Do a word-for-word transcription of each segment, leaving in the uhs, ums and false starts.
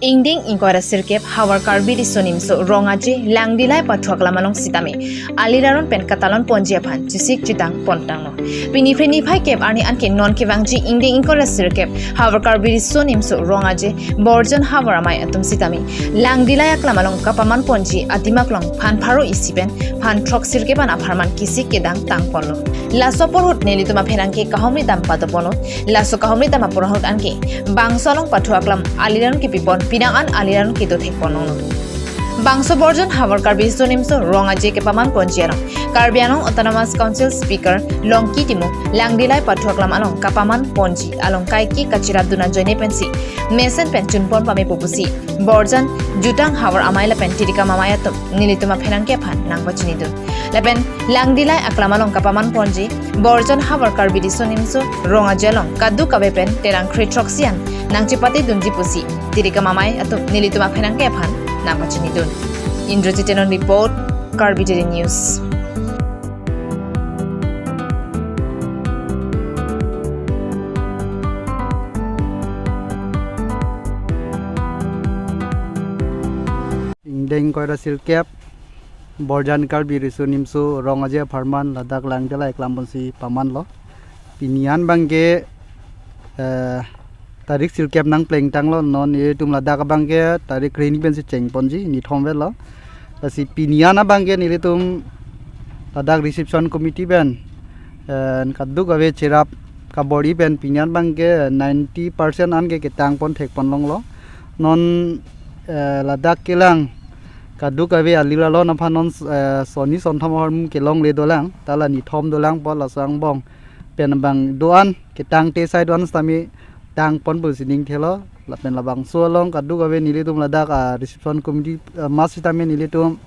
Ingdeng ingkoi ra sirkep Havar Karbi Riso Nimso Rong Aje Langdilai pathu aklam along sitame ali laron pen katalon ponji aphan chesik chedang pontanglo. Pini Phre niphai kep arni anke non kevangji ingdeng ingkoi ra sirkep Havar Karbi Riso Nimso Rong Aje Borjan Havar amei atum sitame Langdilai aklam along kapaman ponji adimak long phan pharo isi pen phan throksi sirkep an apharman kesik kedang tangponlo. Laso apor ahut nelitum apherangke kahumri dam padoponlo. Laso kahumri dam apor ahut anke bangso along pathu aklam ali laron kepipon pinang an ali laron kedo thekponlonglo. Bangso Borjan Havar Karbi Riso Nimso Rong Aje kepaman ponji along Karbi Anglong Autonomous Council Speaker Longki Timung Langdilai pathu aklam along kapaman ponji along kaike kachirap dun ajoine pensi mesen pen chunpon pamepo pusi Borjan, Jutang Havar amei lapen Tirikam amei atum nelitum apherangke aphan nangpachinidun. Lapen Langdilai aklam along kapaman ponji Borjan Havar Karbi Riso Nimso Rong Aje along kadokave pen terang khre throksi an nangchepate dunji pusi Tirikam amei atum nelitum apherangke aphan nangpachinidun. Indrajit Tenon report, Karbi Daily News. Ingdeng ingkoi ra sirkep Borjan Karbi Riso Nimso Rong Aje apharman ladak Langdilai aklam ponsi pamanlo. Pini an abangke, eh, tarik sirkep nangplengtanglo, non nelitum ladak abangke tarik krehini pensi chengponji, nithom avelo. Lasi pini an abangke nelitum ladak reception committee pen, eh, kadokave cherap kabor-i pen pini an abangke ninety percent anke ketangpon thekponlonglo. Non, eh, ladak kelang kadokave ali laron aphan non, eh, sonni sonthom ahormu kelongle dolang, ta la nithom dolang apot laso angbong pen abang do-an ketangte asai do-an sitame tangpon pusi ningthelo. Lapen labangso along kadokave nelitum ladak, ah, reception committee, ah, mas sitame nelitum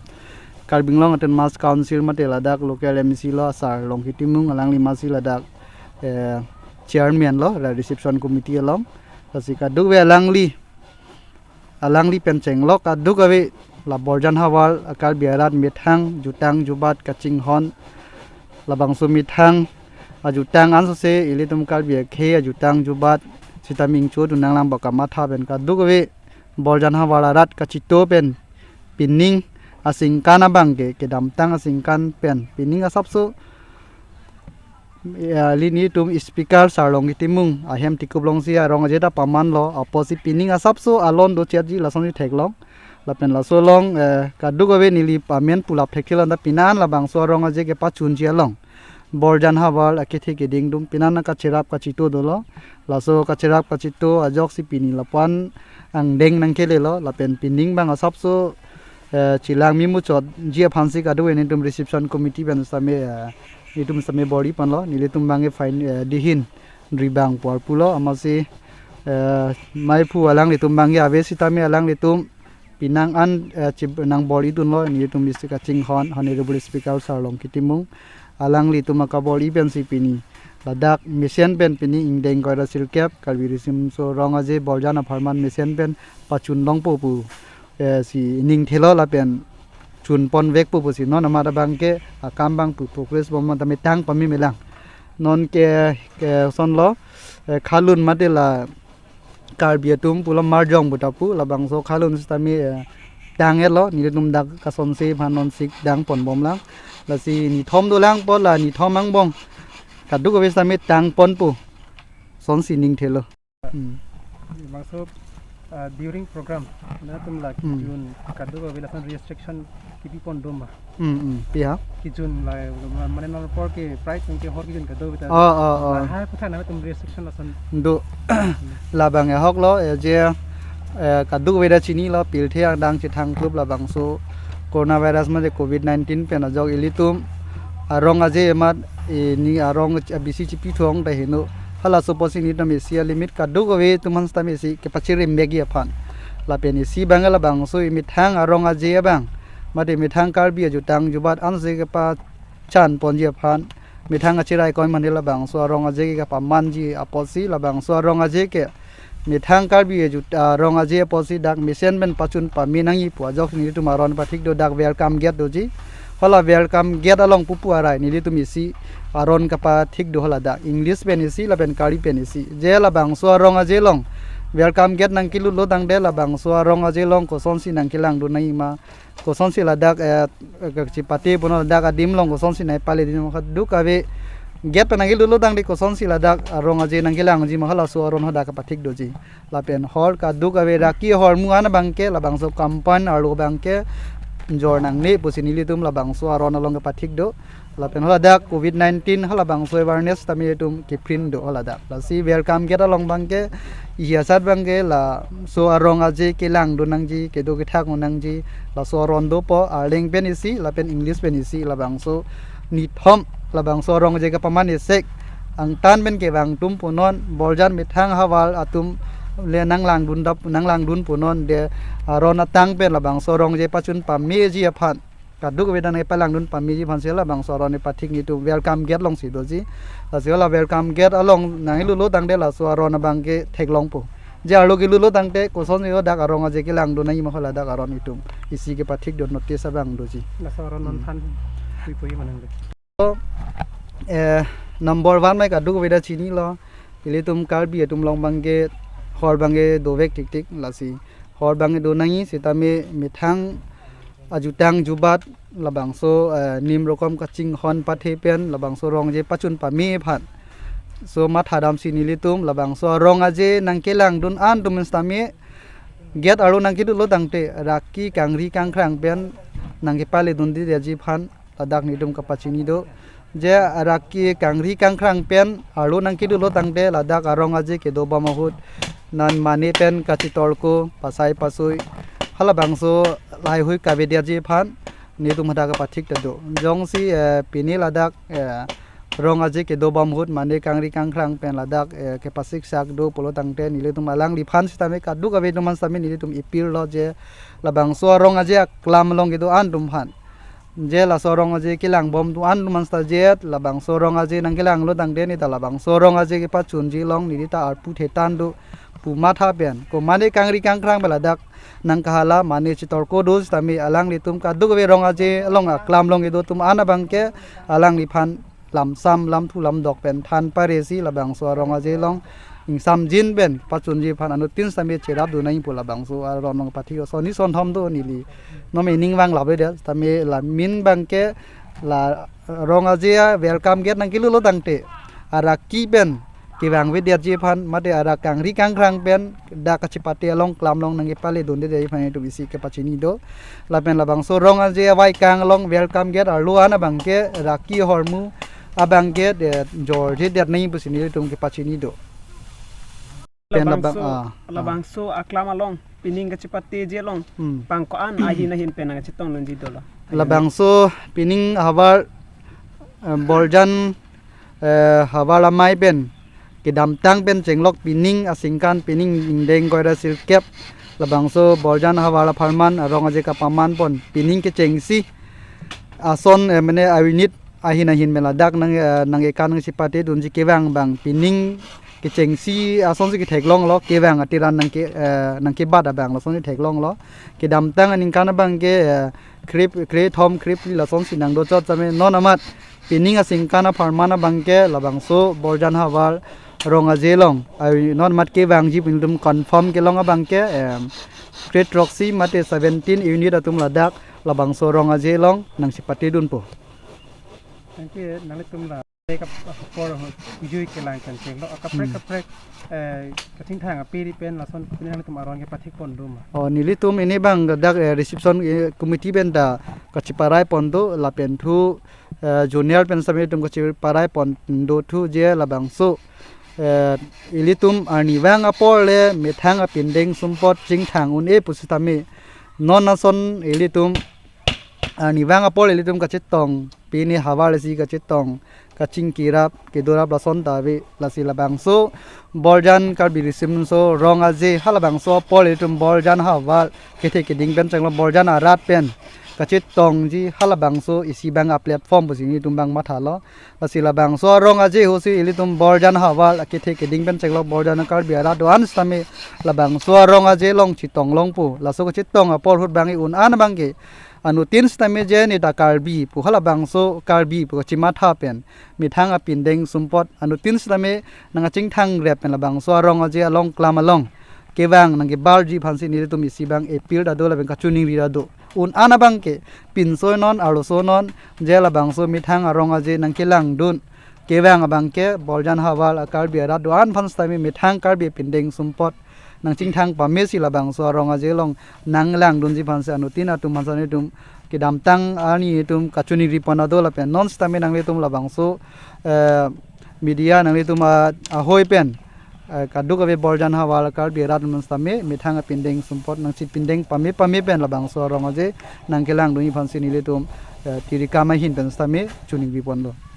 Karbi Anglong Autonomous Council mate ladak local M C lo Sar Longki Timung, alangli masi ladak, eh, chairman lo la reception committee along. Lasi kadokave alangli, alangli pen chenglok kadokave la Borjan Havar a-Karbi arat methang jutang jubat kachinghon, labangso methang ajutang ansose ilitum Karbi akhei ajutang jubat sitame ingcho dun nanglang ba kamatha pen kadokave Borjan Havar arat kachito pen pining aningkan abangke, kedamtang aningkan pen pining asapso, ya, ili nelitum Speaker Sar Longki Timung ahem tikup longsi arong aje ta pamanlo, apotsi pining asapso alon dochetji lasonsi theklong. Lapen laso along, eh, kadokave neli pamen pulap thekthelo, anta pini an labangso arong aje kepachunji along Borjan Havar akethe keding atum pini an kacherap kachito dolo. Laso kacherap kachito ajoksi pini lapu-an angdeng nangkelelo, lapen pining abang asapso, eh, chelang memuchotji aphansi kadokave nelitum reception committee pen sitame, eh, nelitum sitame bor-i ponlo, nelitum abangke fine, eh, dihin ri abang por pulo, amatsi, eh, meiphu alanglitum abangke ave sitame alanglitum pini an, eh, chip nangbor-i dunlo, nelitum isi kachinghon Honorable Speaker Sar Longki Timung, alanglitum akabor-i pensi pini ladak mesen pen pini ingdeng ingkoi ra sirkep Karbi Riso Nimso Rong Aje Borjan apharman mesen pen pachunlongpo pu, eh, si ningthelo lapen chunponvekpo pusi non amat abangke akam abang pu progress bom tame tang pame melang. Non ke, ke sonlo, eh, khalun mate la Karbi atum pulo marjong pu ta pu, labangso khalun sitame, eh, tang-etlo, nelitum dak kasonse aphan non sik dangponbomlang. Lasi nithom dolang apot la nithom angbong kadokave sitame tangponpo sonsi ningthelo. Hmm. Bangso, ah, during program nangtum la, hmm, kejun kadokave lason restriction kepipon do ma? Hmm, hmm. Pi ha? Kejun la, mane non apor ke pride nangkehor kejun kadokave ta. Oh, oh, oh. Lahai aphuthak nangtum restriction lason do. Labang ahoklo, eh, je, eh, kadokave ta chinilo, pirthe angdeng chethang klup labangso coronavirus mate covid nineteen pen ajok ilitum arong aje amat, eh, ni arong ch-, bisi chipithong ta heno. Halaso apotsi nelitum isi alimit kadokave atum aphan sitame isi kepachirem begi aphan. Lapen isi abang labangso imethang arong aje abang mate methang Karbi ajutang jubat ansi kepachanponji aphan, methang achirai koi mane labangso arong aje ke kapamanji apotsi labangso arong aje ke methang Karbi ajut-, arong aje apotsi dak mesen pen pachun pame nangji pu ajok nelitum aron pathik do, dak welcome gate doji. Hala welcome gate along pupu arai nelitum isi aron kapathik do, hala dak English pen isi lapen Karbi pen isi. Je labangso arong aje along Welcome gate nangkelutlo tangte labangso arong aje along kosonsi nangkelangdun nangji ma, kosonsi ladak, eh, kachipate pon ladak adim along kosonsi nangpaledun ma, kadokave gate pen nangkelutlo tangte kosonsi ladak arong aje nangkelangji ma, halaso aron hadak kapathik doji. Lapen hor kadokave raki ahormu an abangke labangso compound arlo abangke jor nangne pusi nelitum labangso aron along kapathik do. Lapen haladak covid nineteen halabangso awareness tame itum keprint do haladak. Lasi welcome gate along abangke ihi asat abangke laso arong aje kelangdun nangji, kedo kethak un nangji, laso aron dopo, Arleng pen isi lapen English pen isi, labangso nithom labangso arong aje kapaman esek angtan pen kevang atum punon, Borjan methang havar atum le nanglangdun dap, nanglangdun punon, de aron atang pen labangso arong aje pachun pameji aphan, kadokave dan epalangdun pameji aphansi labangso aron epathik nelitum welcome gate alongsi doji. Lasi la welcome gate along nangkelutlo tangte laso aron abangke theklongpo. Je arlo kelutlo tangte kosonsi ladak arong aje kelangdun nangji ma, haladak aron itum isi kepathik do, notice abang doji. Laso aron non Hmm. than pui pui manang de. Eh, number one mai kadokave ta chinilo. Ilitum Karbi atum along abangke hor abangke dovek thikthik, lasi hor abangke do nangji sitame methang ajutang jubat labangso, eh, nim rokom kachinghon pathe pen labangso arong aje pachun pame aphan. So mathadamsi nelitum labangso arong aje nangkelangdun an atum sitame gate arlo nangkelutlo tangte raki kangri kangkrang pen nangkepaledundedetji aphan ladak nelitum kapachini do. Je raki kangri kangkrang pen arlo nangkelutlo tangte ladak arong aje kedobom ahut non mane pen kachitorko, pasai pasui, halabangso lahaihui kavedetji aphan nelitum hadak kapathik ta do. Jongsi, eh, pini ladak, eh, arong aje kedobom ahut mane kangri kangkrang pen ladak, eh, kepasiksak do pulo tangte nelitum alangliphan sitame kadokave atum aphan sitame nelitum appeal lo je labangso arong aje aklam along kedo an atum aphan, je laso arong aje kelangbom atum an atum aphan sita jet labangso arong aje nangkelanglo tangte neli ta labangso arong aje kepachunji along neli ta arpu thetan do pu matha pen, ko mane kangri kangkrang pen ladak nangkahala mane chitorko do sitame alanglitum kadokave arong aje along aklam along kedo atum an abangke alangliphan lamsam lamthu lamdok pen than paresi labangso arong aje along ingsamjin pen pachunji aphan anuttin sitame cherapdun nangji pu labangso aron along pathik, ason ni son thom do neli non mening vang labe de sitame la main abangke la arong aje a welcome gate nangkelutlo tangte araki pen kevangvedetji aphan mate ara kangri kangkrang pen dak kachipate along aklam along nangkepaledundedetji aphan itum isi kepachini do. Lapen labangso arong aje avaikang along welcome gate arlo an abangke raki ahormu abangke de jorjedet nangji pusi nelitum kepachini do. Pen labang, labang-, ah, ah. Labangso aklam along pining kachipateji along Hmm. bang ko-an ahin ahin pen nangkachetongdunji dolo? Labangso pining havar, eh, Borjan, eh, havar amei pen kedamtang pen chenglok pining aningkan pining ingdeng ingkoi ra sirkep labangso Borjan havar apharman arong aje kapaman pon pining kechengsi ason, eh, mane a-unit ahin ahin pen ladak nang, eh, nangkekan nangchipatedunji kevang abang pining kechengsi asonsi ketheklonglo, kevang atiran nangke, eh, nangkebat abang lasonsi theklonglo. Kedamtang aningkan abangke, eh, krep, krethom krephli lasonsi nangdochot sitame non amat pining aningkan apharman abangke labangso Borjan havar arong aje along ai non amat kevangji pu nelitum confirm kelong abangke, em, krethroksi mate seventeen unit atum ladak labangso arong aje along nangchipatedunpo. Thank you, nanglitum la. Kaprek apor jui kelang kan chenglok, kaprek Hmm. kaprek, eh, kachingthang apiri pen lason pini nanglitum aron kepathik pon do ma? Oh, nelitum pini abang dak, eh, reception, eh, committee pen ta kachiparai pon do lapen thu, eh, junior pen sitame itum kachiparai pon do thu je labangso, eh, ilitum arnivang apor le methang apindeng sumpot chingthang un-e pusitame non ason ilitum arnivang apor ilitum kachetong, pini havar isi kachetong, kachingkirap, kedorap lason ta ave, lasi labangso Borjan Karbi Riso Nimso arong aje halabangso apor ilitum Borjan havar kethe keding pen chenglok Borjan arat pen kachetongji halabangso isi abang a-platform pusi nelitum abang mathalo. Lasi labangso arong aje ahutsi ilitum Borjan havar kethe keding pen chenglok Borjan Karbi arat do-an sitame labangso arong aje along chetonglongpo. Laso kachetong apor ahut abang un-an abangke anuttin sitame je neta Karbi pu halabangso Karbi pu kachimatha pen methang apindeng sumpot anuttin sitame nangkachingthang rep pen labangso arong aje along aklam along kevang nangkebarji aphansi nelitum isi abang appeal ta do lapen kachiningri ta do. Un-an abang ke pinso non, arloso non, je labangso methang arong aje nangkelangdun kevang abang ke Borjan Havar a-Karbi arat do-an aphan sitame methang Karbi apindeng sumpot nangchingthang pamesi labangso arong aje along nanglangdunji aphansi anuttin atum aphansi nelitum kedamtang arni itum kachiningri pon ta do lapen non sitame nanglitum labangso, eh, media nanglitum a-, ahoi pen, eh, kadokave Borjan Havar a-Karbi arat aphan sitame methang apindeng sumpot nangchipindeng pame pame pen labangso arong aje nangkelangdunji aphansi nelitum, eh, tirikam ahin pen sitame chiningri ponlo.